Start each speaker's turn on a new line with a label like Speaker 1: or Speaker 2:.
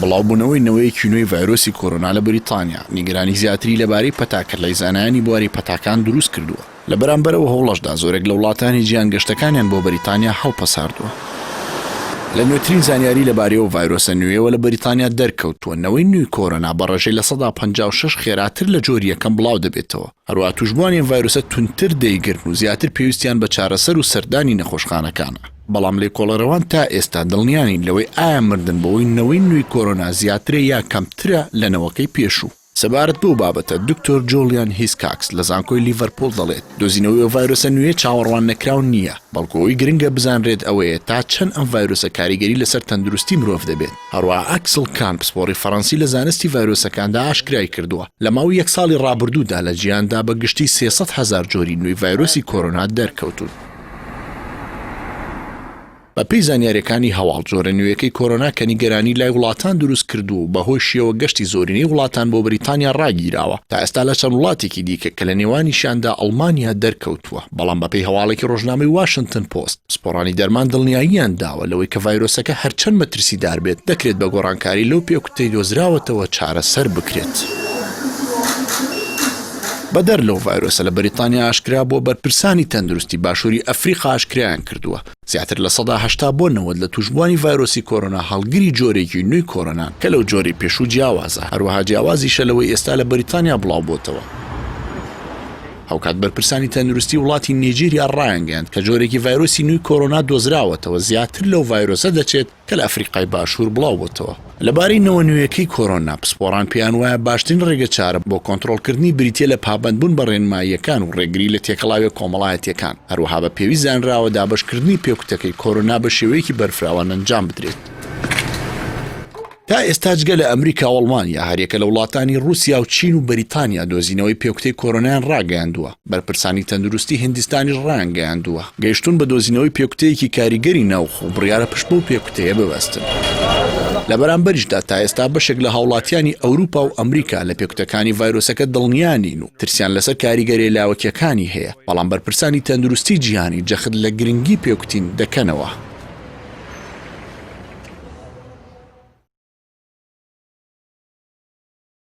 Speaker 1: بڵاوبوونەوەی نەوەیەکی نوێی ڤایرۆسی کۆرۆنا لە بەریتانیا، نیگەرانی زیاتری لەبارەی پەتاکە لای زانایانی بواری پەتاکان دروست کردووە. لە بەرامبەر ئەو هەوڵەشدا زۆرێک لە وڵاتانی جیهان گەشتەکانیان بۆ بەریتانیا هەڵپەساردووە. لە نوێترین زانیاری لەبارەی ئەو ڤایرۆسە نوێیەوە لە بەریتانیا دەرکەوتووە، نەوەی نوێی کۆرۆنا بە ڕێژەی 56% خێراتر لە جۆری یەکەم بڵاودەبێتەوە، هەروەها تووشبووانی ئەم ڤایرۆسە توندتر دەیگرن و زیاتر پێویستیان بە چارەسەر و سەردانی نەخۆشخانەکانە. بەڵام لێکۆڵەرەوان تا ئێستا دڵنیا نین لەوەی ئایا مردن بەهۆی نەوەی نوێی کۆرۆنا زیاترە یا کەمترە لە نەوەکەی پێشوو. سەبارەت بەو بابەتە دکتۆر جۆلیان هیسکاکس لە زانکۆی لیڤەرپوڵ دەڵێت، دۆزینەوەی ئەو ڤایرۆسە نوێیە چاوەڕواننەکراو نییە، بەڵکو ئەوەی گرنگە بزانرێت ئەوەیە تا چەند ئەم ڤایرۆسە کاریگەری لەسەر تەندروستی مرۆڤ دەبێت. هەروەها ئەکسڵ کان پسپۆڕی فەڕەنسی لە زانستی ڤایرۆسەکاندا ئاشکرای کردووە، لە ماوەی یەک ساڵی ڕابردوودا لە جیهاندا بە گشتی 300 هەزار جۆری نوێی ڤایرۆسی کۆرۆنا دەرکەوتوون. بەپێی زانیارییەکانی هەواڵ، جۆرە نوێیەکەی کۆرۆنا کە نیگەرانی لای وڵاتان دروست کردووە و بەهۆیشیەوە گەشتی زۆرینەی وڵاتان بۆ بەریتانیا ڕاگیراوە، تا ئێستا لە چەند وڵاتێکی دیکە کە لە نێوانیشیاندا ئەڵمانیا دەرکەوتووە، بەڵام بەپێی هەواڵێکی ڕۆژنامەی واشنتن پۆست، پسپۆڕانی دەرمان دڵنیاییان داوە لەوەی کە ڤایرۆسەکە هەرچەند مەترسیدار بێت، دەکرێت بە گۆڕانکاری لەو پێکوتەی دۆزراوەتەوە چارەسەر بکرێت. بەدەر لەو ڤایرۆسە لە بەریتانیا ئاشکرا بووە، بەرپرسانی تەندروستی باشووری ئەفریقا ئاشکرایان کردووە، زیاتر 80% بۆ 90 لە تووشبووانی ڤایرۆسی کۆرۆنا هەڵگری جۆرێکی نوێی کۆرۆنان کە لەو جۆرەی پێشوو جیاوازە، هەروەها جیاوازیشە لەوەی ئێستا لە بەریتانیا بڵاوبۆتەوە. هاوکات بەرپرسانی تەندروستی وڵاتی نیجیریا ڕایانگەیاند کە جۆرێکی ڤایرۆسی نوێی کۆرۆنا دۆزراوەتەوە زیاتر لەو ڤایرۆسە دەچێت کە لە ئەفریقای باشوور بڵاوبۆتەوە. لەبارەی نەوە نوێیەکەی کۆرۆنا، پسپۆڕان پێیان وایە باشترین ڕێگەچارە بۆ کۆنترۆڵکردنی بریتییە لە پابەندبوون بە ڕێنماییەکان و ڕێگری لە تێکەڵاویە کۆمەڵایەتییەکان، هەروەها بە پێویست زانراوە دابەشکردنی پێکوتەکەی کۆرۆنا بە شێوەیەکی بەرفراوان ئەنجام بدرێت. تا ئێستا جگە لە ئەمریکا و ئەڵمانیا، هەریەکە لە وڵاتانی ڕووسیا و چین و بەریتانیا دۆزینەوەی پێکوتەی کۆرۆنایان ڕاگەیاندووە، بەرپرسانی تەندروستی هیندستانیش ڕایانگەیاندووە، گەیشتوون بە دۆزینەوەی پێکوتەیەکی کاریگەری ناوخۆ و بڕیارە پشت بەو پێکوتەیە ببەستن. لە بەرامبەریشدا تا ئێستا بەشێک لە هاوڵاتیانی ئەوروپا و ئەمریکا لە پێکوتەکانی ڤایرۆسەکە دڵنیا نین و ترسیان لەسەر کاریگەرییە لاوەکییەکانی هەیە، بەڵام بەرپرسانی تەندروستی جیهانی جەخت لە گرنگی پێکوتین دەکەنەوە.